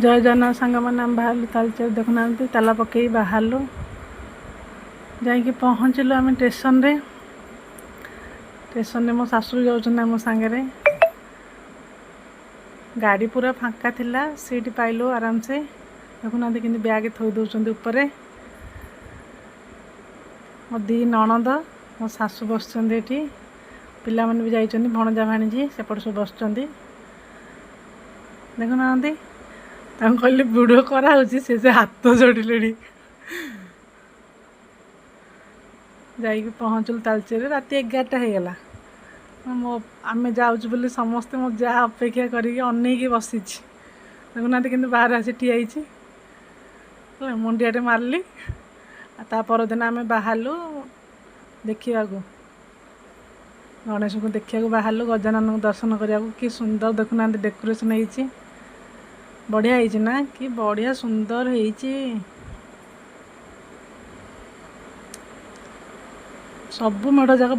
ଜୟ ଜଗନ୍ନାଥ ସାଙ୍ଗମାନେ। ଆମେ ବାହାରିଲୁ ତାଳଚେର। ଦେଖୁନାହାନ୍ତି, ତାଲା ପକେଇ ବାହାରିଲୁ। ଯାଇକି ପହଞ୍ଚିଲୁ ଆମେ ଷ୍ଟେସନରେ। ଷ୍ଟେସନରେ ମୋ ଶାଶୁ ଯାଉଛନ୍ତି ଆମ ସାଙ୍ଗରେ। ଗାଡ଼ି ପୁରା ଫାଙ୍କା ଥିଲା, ସିଟ୍ ପାଇଲୁ ଆରାମସେ। ଦେଖୁନାହାନ୍ତି କେମିତି ବ୍ୟାଗ୍ ଥୋଇ ଦେଉଛନ୍ତି ଉପରେ। ମୋ ଦୁଇ ନଣନ୍ଦ, ମୋ ଶାଶୁ ବସିଛନ୍ତି ଏଠି। ପିଲାମାନେ ବି ଯାଇଛନ୍ତି, ଭଣଜା ଭାଣିଜୀ ସେପଟେ ସବୁ ବସିଛନ୍ତି। ଦେଖୁନାହାନ୍ତି, ତାଙ୍କୁ କହିଲେ ଭିଡ଼ିଓ କରାହେଉଛି, ସେ ସେ ହାତ ଯୋଡ଼ିଲେଣି। ଯାଇକି ପହଞ୍ଚିଲୁ ତାଳଚେରରେ, ରାତି 11ଟା ହେଇଗଲା। ମୋ ଆମେ ଯାଉଛୁ ବୋଲି ସମସ୍ତେ, ମୋ ଯାହା ଅପେକ୍ଷା କରିକି ଅନେଇକି ବସିଛି। ଦେଖୁନାହାନ୍ତି କିନ୍ତୁ ବାହାରେ ଆସି ଠିଆ ହେଇଛି। ହେଲା, ମୁଣ୍ଡିଆଟେ ମାରିଲି। ଆଉ ତା ପରଦିନ ଆମେ ବାହାରିଲୁ ଦେଖିବାକୁ, ଗଣେଶଙ୍କୁ ଦେଖିବାକୁ ବାହାରିଲୁ, ଗଜାନନଙ୍କୁ ଦର୍ଶନ କରିବାକୁ। କି ସୁନ୍ଦର ଦେଖୁନାହାନ୍ତି ଡେକୋରେସନ୍ ହେଇଛି। ବଢ଼ିଆ ହେଇଛି ନା? କି ବଢ଼ିଆ ସୁନ୍ଦର ହେଇଛି। ସବୁ ମେଢ଼ ଯାକ